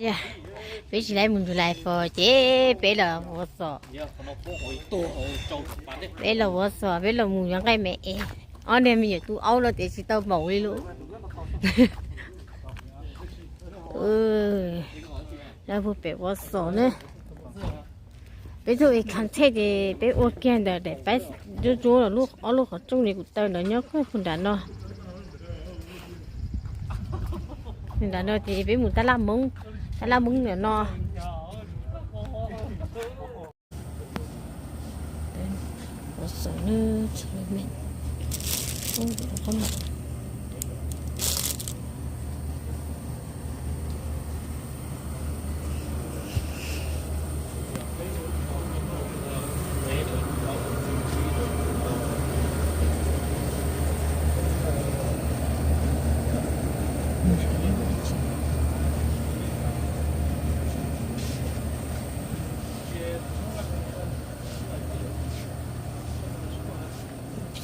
Peb tsis laib mus ntug lais fos ces peb los ua xom. Peb los ua xom, peb los mus yuav nqaij me es. Ob niag me nyuam tub aub los tias tsis tau maum li lub. Lawv pug pem ua xom ne. Peb tuaj ua content ces peb ua kiag ntawm daim pab ntsuab ntsuab los ob lub qhov rooj li kuv taw ntawd nyob kawg puag nram no. Nram no ces peb mus tab laj Hmoob, tab laj Hmoob ntawm no.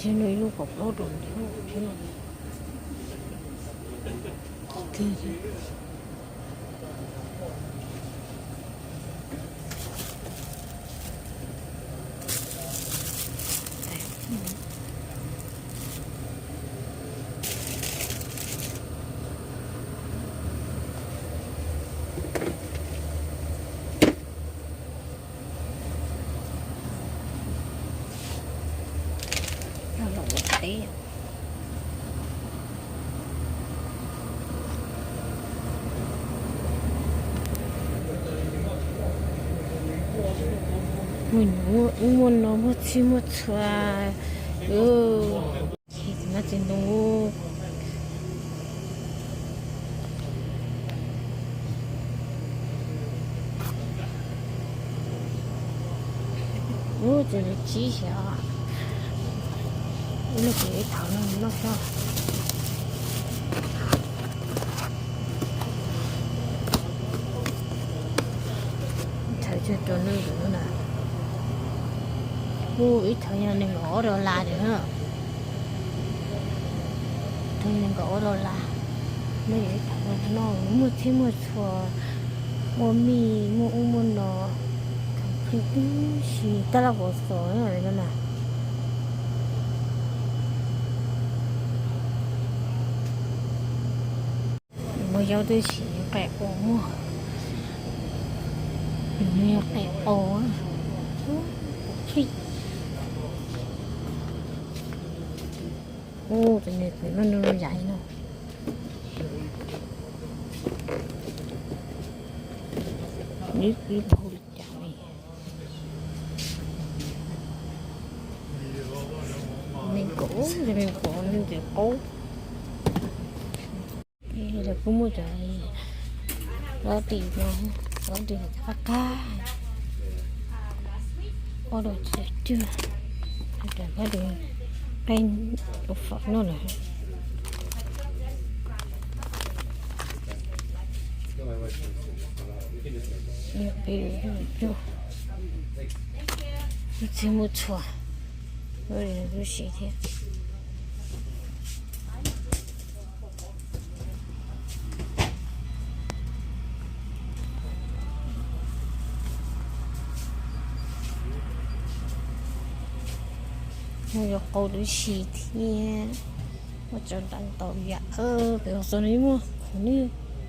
Ib lub kaum plaub rau Muaj ub muaj no, muaj txhij muaj txhua. Txiv ntoo. Ub, tsis tsib xyov. Ib lub kuv ib thaum no noj xyov. Thaum cog rau nws lawm na. Ub, ib thaum yog nees nkaum ob dollar lawm na. Thaum nees nkaum ob dollar. Nws yog ib thaum no muaj txhij muaj txhua, muaj mij muaj ub muaj no, complete tib si, tab laj Wausau no na. Muaj zaub tib si, qe ua muaj, qe ua. Ub, tus niag pem no nws yam no. Ib, ib phau li cas li. Me nkaum, me nkaum, me nkaum qaub. Lawv kuj muaj cov lob ris no, lob ris qab qab, ob dos tsib cuag, lob ris qe ua fawm noj lawm. Peb cug, muaj txhij muaj txhua, lub ris no kuj siv thiab. Muaj yuav qau tib si thiab. Muaj tso nrad ntau yam, pem Wausau no muaj qhov nej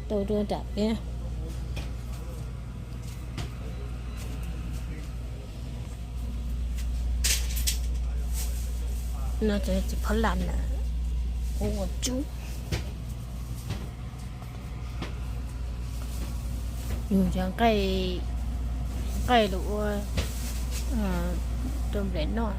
tau dua nram peb. No cov txiv phab lam na, ua ua tsub. Yus cov nqaij, nqaij los ua rau nplaim noj.